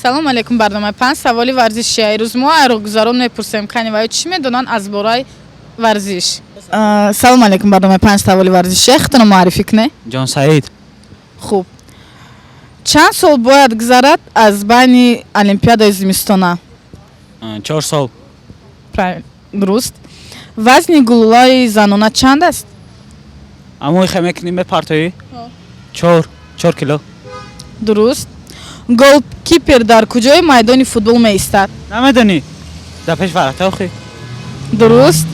Салом алейкум, барномаи «Панҷ саволи варзишӣ». Ирӯз мо аз роҳгузарон мепурсем, кани ваё чӣ медонанд аз бораи варзиш. Салом алейкум, барномаи «Панҷ саволи варзишӣ». Худтонро муаррифӣ кунед. Ҷон Саид. Хуб, чанд сол бояд гузарад аз байни олимпиадаи зимистона? 4 сол. Правильно, дуруст. Вазни гулӯлаи занона чанд аст? Аммо ихе мекунӣ, мепартоӣ, 4 кило. Дуруст. Голкипер дар куҷои майдони футбол меистад? Намедонӣ, дар пеш ворота охи. Дуруст.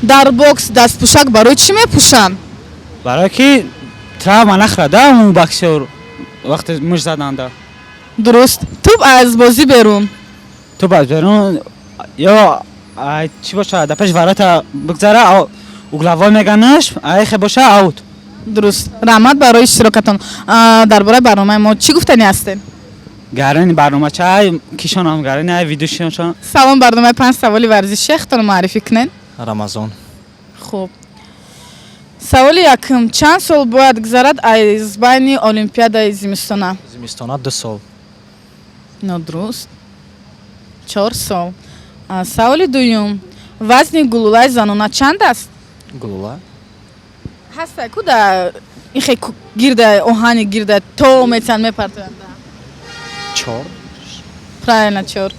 Дар бокс дастпӯшак барои чӣ мепӯшанд? Барое ки травма нахӯрада ҳамун боксёр вақте мушт заданда. Дуруст. Туп аз бозӣ берун? Туп аз берун ё ай, чӣ боша, дар пеш ворота бигзара, угловой меганаш, айхе боша, аут. Дуруст, раҳмат барои иштирокатон. Дар бораи барномаи мо чӣ гуфтанӣ ҳастед? Гарани барномача ай кишонам, гарани ай видеошоншон. Салом, барномаи «Панҷ саволи варзишӣ». Худтонро муаррифӣ кунед. Рамазон. Хуб, саволи якум: чанд сол бояд гузарад аз байни олимпиадаи зимистона? Зимистона 2 сол. Нодуруст, 4 сол. Саволи дуюм: вазни гулӯлаи занона чанд аст? Гулула? Ҳаста ку да ихе гирда, оҳани гирда то метиҳанд, мепартоянд. Чор. Правильно, чор.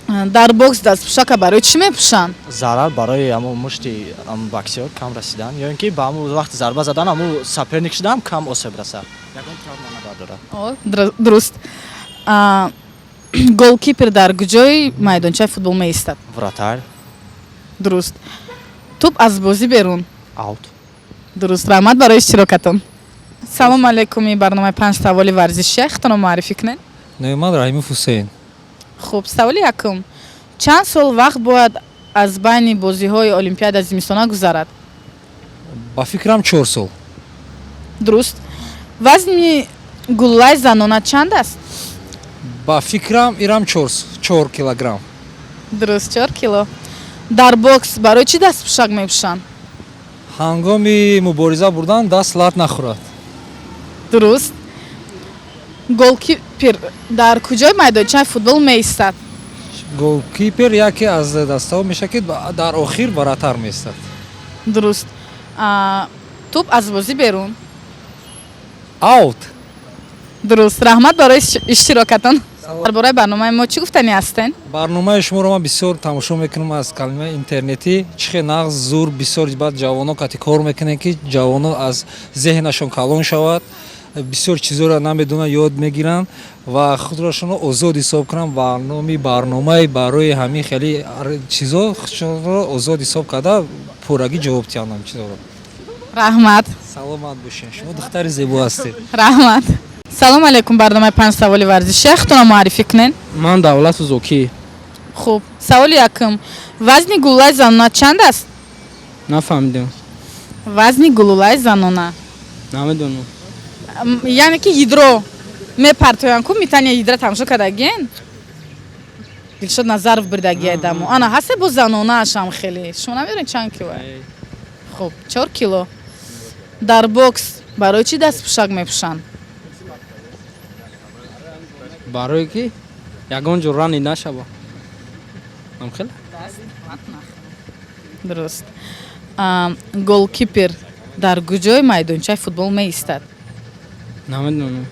Дар бокс дастпӯшака барои чӣ мепӯшанд? Зарар барои ҳамун мушти ҳамун боксёр кам расидан ё ин ки ба ҳамун вақти зарба задан ҳамун соперник шудаам кам осеб расад, ягон травма набардорад. О, дуруст. Голкипер дар куҷои майдончаи футбол меистад? Вратарь. Дуруст. Туп аз бозӣ берун? Аут. Дуруст, раҳмат барои иштирокатон. Салому алейкум, ин барномаи «Панҷ саволи варзишӣ». Худтонро муаррифӣ кунед. Номи ман Раҳимов Ҳусейн. Хуб, саволи якум: чанд сол вақт бояд аз байни бозиҳои олимпиада зимистона гузарад? Ба фикрам, 4 сол. Дуруст. Вазни гуллаи занона чанд аст? Ба фикрам, ирам 4 килограмм. Дуруст, 4 кило. Дар бокс барои чӣ дастпӯшак мепӯшанд? Ҳангоми мубориза бурдан даст лат нахӯрад. Дуруст. Голкипер дар куҷои майдончаи футбол меистад? Голкипер яке аз дастаҳо мешавад, ки дар охир вратарь меистад. Дуруст. Туп аз бозӣ берун? Аут. Дуруст, раҳмат барои иштирокатон. Дар бораи барномаи мо чӣ гуфтанӣ ҳастен? Барномаи шуморо ман бисёр тамошо мекунам аз калимаи интернетӣ. Чӣ хел нағз, зур, бисёр баъд ҷавоно кати кор мекунем, ки ҷавоно аз зеҳнашон калон шавад, бисёр чизҳоро намедонанд, ёд мегиранд ва худрошонро озод ҳисоб кунанд. Ва номи барномаи барои ҳамин хеле чизҳо худшонро озод ҳисоб карда, пуррагӣ ҷавоб диҳанд ҳамин чизҳоро. Раҳмат. Саломат бошед, шумо духтари зебо ҳастед. Раҳмат. Салому алейкум, барномаи «Панҷ саволи варзишӣ». Худтонро муаррифӣ кунед. Ман Давлату Зокӣ. Хуб, саволи якум: вазни гулулаи занона чанд аст? Нафаҳмидем. Вазни гулулаи занона. Намедонам. Яъне ки ядро мепартоянд ку, метание ядра тамошо кардагиен? Дилшод Назаров бирдагия дамо. Ана ҳаста бо занонаашам хеле. Шумо намедонед чанд кило? Хуб, 4 кило. Дар бокс барои чӣ дастпӯшак мепӯшанд? Барое ки ягон ҷо рани нашава, ам хел. Дуруст. Голкипер дар куҷои майдончаи футбол меистад? Намедонам.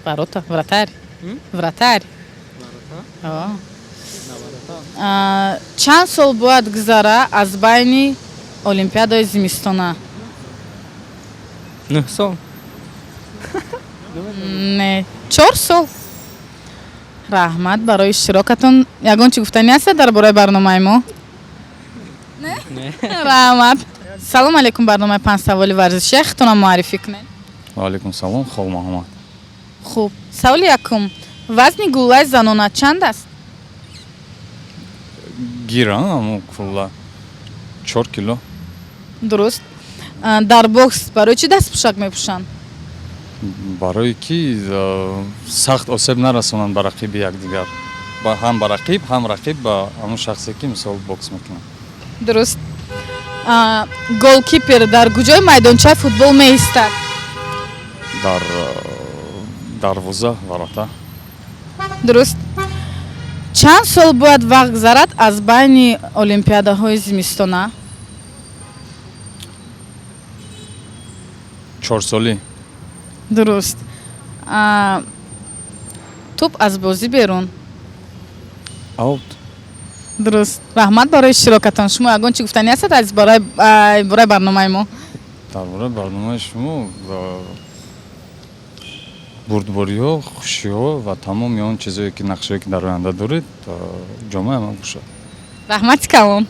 Ворота, вратарь. Вратарь. О. Чанд сол бояд гузара аз байни олимпиадаи зимистона? 9 сол. Не, 4 сол. Раҳмат барои иштирокатон. Ягон чӣ гуфтанӣ ҳастед дар бораи барномаи мо? Не. Раҳмат. Салому алейкум, барномаи «Панҷ саволи варзишӣ». Худтонро муаррифӣ кунед. Ва алейкум салом, Хол Муҳаммад. Хуб, саволи якум: вазни гуллаи занона чанд аст? Гира, аммо кулла 4 кило. Дуруст. Дар бокс барои чӣ дастпӯшак мепӯшанд? Барое ки сахт осеб нарасонанд ба рақиби якдигар, ҳам ба рақиб, ҳам рақиб ба ҳамон шахсе, ки мисол бокс мекунад. Дуруст. Голкипер дар куҷои майдончаи футбол меистад? Дар Дарвоза, ворота. Дуруст. Чанд сол бояд вақт гузарад аз байни олимпиадаҳои зимистона? Чорсолӣ. Дуруст. Тӯб аз бозӣ берун. Аут. Дуруст. Раҳмат барои иштирокатон. Шумо ягон чӣ гуфтанӣ ҳастед аз бораи барномаи мо? Дар бораи барномаи шумо, бурдбориҳо, хушиҳо ва тамоми он чизое ки нақшае ки дар оянда доред, ҷомаи ман бошад. Раҳмати калон.